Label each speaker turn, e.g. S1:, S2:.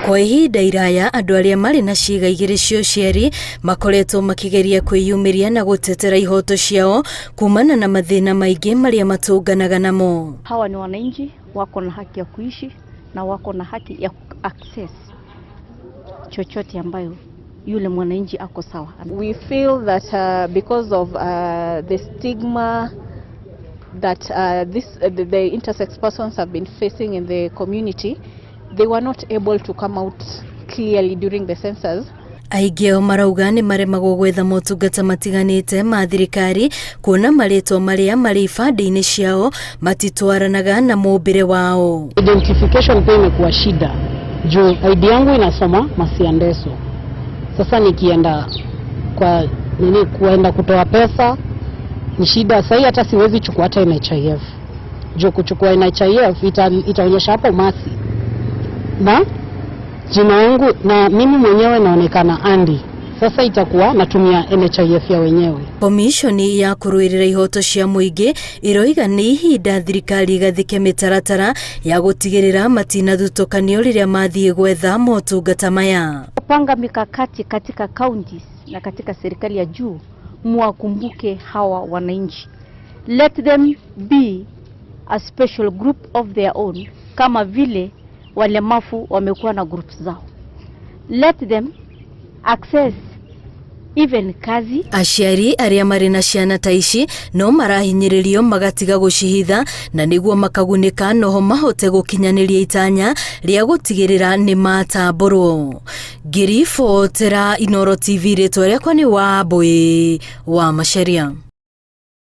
S1: Kwa ihinda iraya andũ arĩa marĩ na ciĩga igĩrĩ cia ũciari makoretwo makĩgeria kwĩyumĩria na gũtetera ihoto ciao kumana na mathĩna maingĩ marĩa matũnganaga namo.
S2: Hawa ni wananchi wako na haki ya kuishi na wako na haki ya access chochote ambayo yule mwananchi ako sawa.
S3: We feel that because of the stigma that the intersex persons have been facing in the community, they were not able to come out clearly during the census.
S1: Aingĩ ao marauga nĩ maremagwo gwetha motungata matiganĩte ma thirikari kuona marĩtwa marĩa marĩ ibandĩ-inĩ ciao matitwaranaga na mũmbĩre wao.
S4: Identification pia imekuwa shida juu ID yangu inasoma Masiandeso. Sasa nikienda kwa nini, kuenda kutoa pesa ni shida. Sahii hata siwezi chukua hata NHIF juu kuchukua NHIF itaonyesha hapo Masi na jina yangu na mimi mwenyewe naonekana Andy. Sasa itakuwa natumia NHIF ya wenyewe.
S1: Komishoni ya kũrũĩrĩra ihoto cia mũingĩ ĩroiga nĩ ihinda thirikari ĩgathĩke mĩtaratara ya gũtigĩrĩra matinathutũkanio rĩrĩa mathiĩ gwetha motungata maya.
S2: Kupanga mikakati katika counties na katika serikali ya juu, muwakumbuke hawa wananchi. Let them be a special group of their own, kama vile walemavu wamekuwa na groups zao. Let them access even kazi.
S1: Aciari arĩa marĩ na ciana ta ici no marahinyĩrĩrio magatiga gũcihitha na nĩguo makagunĩka noho mahote gũkinyanĩria itanya rĩa gũtigĩrĩra nĩ matambũrwo. Ngĩribotera Inooro TV, rĩtwa rĩakwa nĩ Wambui wa Macharia.